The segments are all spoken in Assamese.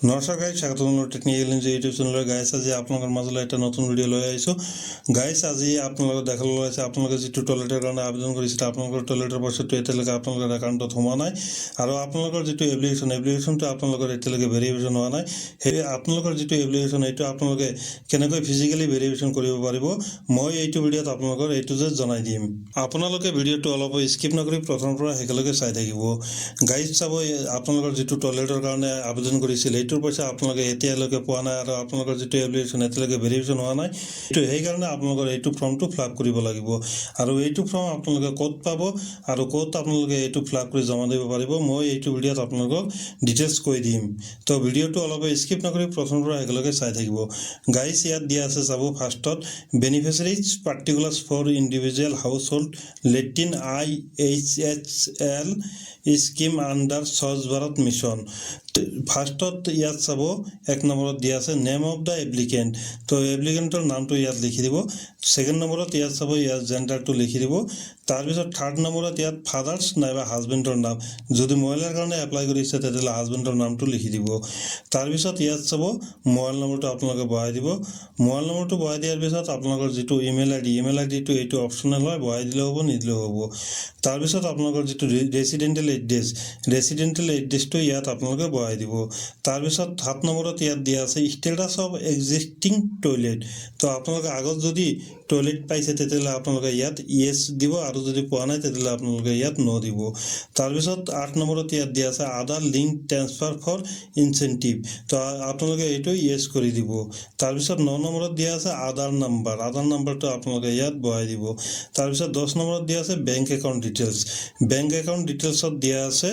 নমস্কাৰ গাইজ, স্বাগত জনালোঁ টেকনিকেল নিউজ ইউটিউব চেনেলৰ। গাইজ, আজি আপোনালোকৰ মাজলৈ এটা নতুন ভিডিঅ' লৈ আহিছোঁ। গাইজ, আজি আপোনালোকক দেখাবলৈ ওলাইছে, আপোনালোকে যিটো টয়লেটৰ কাৰণে আবেদন কৰিছিলে, আপোনালোকৰ টয়লেটৰ পইচাটো এতিয়ালৈকে আপোনালোকৰ একাউণ্টত সোমোৱা নাই আৰু আপোনালোকৰ যিটো এপ্লিকেশ্যন, এপ্লিকেশ্যনটো আপোনালোকৰ এতিয়ালৈকে ভেৰিফিকেশ্যন হোৱা নাই। সেই আপোনালোকৰ যিটো এপ্লিকেশ্যন, এইটো আপোনালোকে কেনেকৈ ফিজিকেলি ভেৰিফিকেশ্যন কৰিব পাৰিব, মই এইটো ভিডিঅ'ত আপোনালোকৰ এইটো যে জনাই দিম। আপোনালোকে ভিডিঅ'টো অলপ স্কিপ নকৰি প্ৰথমৰ পৰা শেষলৈকে চাই থাকিব। গাইজ, চাব, এই আপোনালোকৰ যিটো টয়লেটৰ কাৰণে আবেদন কৰিছিল, সেইটোৰ পইচা আপোনালোকে এতিয়ালৈকে পোৱা নাই আৰু আপোনালোকৰ যিটো এপ্লিকেশ্যন এতিয়ালৈকে ভেৰিফিকেশ্যন হোৱা নাই এইটো, সেইকাৰণে আপোনালোকৰ এইটো ফৰ্মটো ফিল আপ কৰিব লাগিব। আৰু এইটো ফৰ্ম আপোনালোকে ক'ত পাব আৰু ক'ত আপোনালোকে এইটো ফিল আপ কৰি জমা দিব পাৰিব, মই এইটো ভিডিঅ'ত আপোনালোকক ডিটেইলছ কৈ দিম। তো ভিডিঅ'টো অলপ স্কিপ নকৰি প্ৰথমৰ পৰা শেষলৈকে চাই থাকিব। গাইজ, ইয়াত দিয়া আছে, চাব, ফাৰ্ষ্টত "Beneficiaries particulars for individual household latrine IHHL scheme under Swachh Bharat Mission"। ফাৰ্ষ্টত ইয়াত চাব, এক নম্বৰত দিয়া আছে নেম অফ the applicant. তো এপ্লিকেণ্টৰ নামটো ইয়াত লিখি দিব। ছেকেণ্ড নম্বৰত ইয়াত চাব, ইয়াত জেণ্ডাৰটো লিখি দিব। তাৰপিছত থাৰ্ড নম্বৰত ইয়াত ফাদাৰ্ছ নাইবা হাজবেণ্ডৰ নাম, যদি মহিলাৰ কাৰণে এপ্লাই কৰিছে তেতিয়াহ'লে হাজবেণ্ডৰ নামটো লিখি দিব। তাৰপিছত ইয়াত চাব, মোবাইল নম্বৰটো আপোনালোকে বহাই দিব। মোবাইল নম্বৰটো বহাই দিয়াৰ পিছত আপোনালোকৰ যিটো ইমেইল আই ডি, ইমেইল আই ডিটো এইটো অপশ্যনেল হয়, বহাই দিলেও হ'ব, নিদিলেও হ'ব। তাৰপিছত আপোনালোকৰ যিটো ৰেচিডেণ্টেল এড্ৰেছ, ৰেচিডেণ্টেল এড্ৰেছটো ইয়াত আপোনালোকে বহাই দিব। তাৰপিছত সাত নম্বৰত ইয়াত দিয়া আছে ষ্টেটাছ অফ এক্সিষ্টিং টয়লেট। তো আপোনালোকে আগত যদি টয়লেট পাইছে, তেতিয়াহ'লে আপোনালোকে ইয়াত য়েছ দিব আৰু যদি পোৱা নাই, তেতিয়াহ'লে আপোনালোকে ইয়াত ন দিব। তাৰপিছত আঠ নম্বৰত ইয়াত দিয়া আছে আধাৰ লিংক ট্ৰেন্সফাৰ ফৰ ইনচেণ্টিভ। তো আপোনালোকে এইটো য়েছ কৰি দিব। তাৰপিছত ন নম্বৰত দিয়া আছে আধাৰ নাম্বাৰ, আধাৰ নাম্বাৰটো আপোনালোকে ইয়াত বহাই দিব। তাৰপিছত 10 নম্বৰত দিয়া আছে bank account details. Bank account ডিটেইলছত দিয়া আছে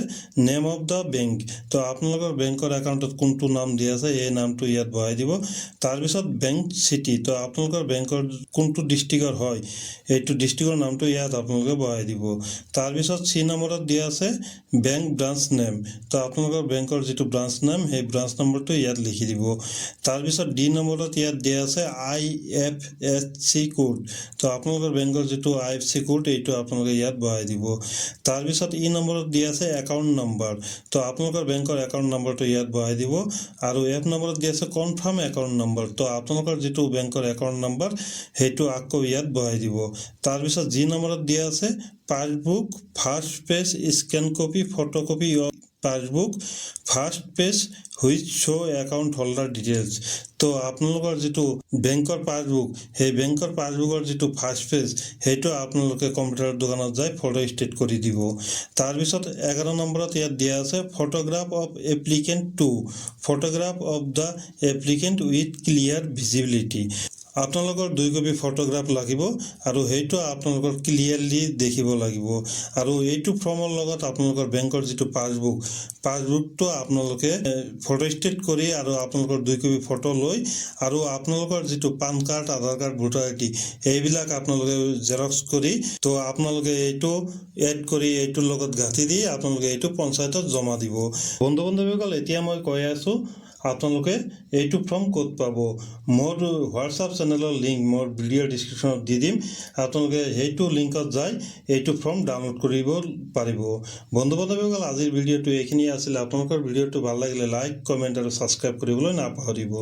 নেম অফ the bank. তো আপোনালোকৰ বেংকৰ একাউণ্টত কোনটো নাম দিয়া আছে, এই নামটো ইয়াত বহাই দিব। তাৰপিছত বেংক চিটি। তো আপোনালোকৰ বেংকৰ কোনটো ডিষ্ট্ৰিক্টৰ হয়, এইটো ডিষ্ট্ৰিক্টৰ নামটো ইয়াত আপোনালোকে বহাই দিব। তাৰপিছত চি নম্বৰত দিয়া আছে বেংক ব্ৰাঞ্চ নেম। তো আপোনালোকৰ বেংকৰ যিটো ব্ৰাঞ্চ নেম, সেই ব্ৰাঞ্চ নম্বৰটো ইয়াত লিখি দিব। তাৰপিছত ডি নম্বৰত ইয়াত দিয়া আছে আইএফএছচি কোড। তো আপোনালোকৰ বেংকৰ যিটো আইএফচি কোড, এইটো আপোনালোকে ইয়াত বহাই দিব। তাৰপিছত ই নম্বৰত দিয়া আছে একাউণ্ট নম্বৰ। তো আপোনালোকৰ বেংকৰ একাউণ্ট নম্বৰটো ইয়াত বহাই দিব। আৰু এফ নম্বৰত দিয়া আছে কনফাৰ্ম একাউণ্ট নম্বৰ। তো আপোনালোকৰ যিটো বেংকৰ একাউণ্ট নম্বৰ, সেইটো আকৌ ইয়াত বহাই দিব। তাৰপিছত জি নম্বৰত দিয়া আছে passbook first page scan copy, photocopy of passbook first page which show account holder details। তো আপোনালোকৰ যিটো বেংকৰ পাছবুক, সেই বেংকৰ পাছবুকৰ যিটো ফাৰ্ষ্ট পেজ, সেইটো আপোনালোকে কম্পিউটাৰৰ দোকানত যাই ফটো ষ্টেট কৰি দিব। তাৰপিছত 11 নম্বৰত ইয়াত দিয়া আছে photograph of applicant two, photograph of the applicant with clear visibility। আপোনালোকৰ দুই কপি ফটোগ্ৰাফ লাগিব আৰু সেইটো আপোনালোকৰ ক্লিয়াৰলি দেখিব লাগিব। আৰু এইটো ফৰ্মৰ লগত আপোনালোকৰ বেংকৰ যিটো পাছবুক, পাছবুকটো আপোনালোকে ফটো ষ্টেট কৰি আৰু আপোনালোকৰ দুই কপি ফটো লৈ আৰু আপোনালোকৰ যিটো পান কাৰ্ড, আধাৰ কাৰ্ড, ভোটাৰ আই ডি, এইবিলাক আপোনালোকে জেৰক্স কৰি, তো আপোনালোকে এইটো এড কৰি এইটোৰ লগত গাঁঠি দি আপোনালোকে এইটো পঞ্চায়তত জমা দিব। বন্ধু বান্ধৱীসকল, এতিয়া মই কৈ আছোঁ আপোনালোকে এইটো ফৰ্ম ক'ত পাব। মোৰ হোৱাটছআপ চেনেলৰ লিংক মোৰ ভিডিঅ' ডিছক্ৰিপশ্যনত দি দিম। আপোনালোকে সেইটো লিংকত যাই এইটো ফৰ্ম ডাউনলোড কৰিব পাৰিব। বন্ধু বান্ধৱীসকল, আজিৰ ভিডিঅ'টো এইখিনিয়ে আছিলে। আপোনালোকৰ ভিডিঅ'টো ভাল লাগিলে লাইক, কমেণ্ট আৰু ছাবস্ক্ৰাইব কৰিবলৈ নাপাহৰিব।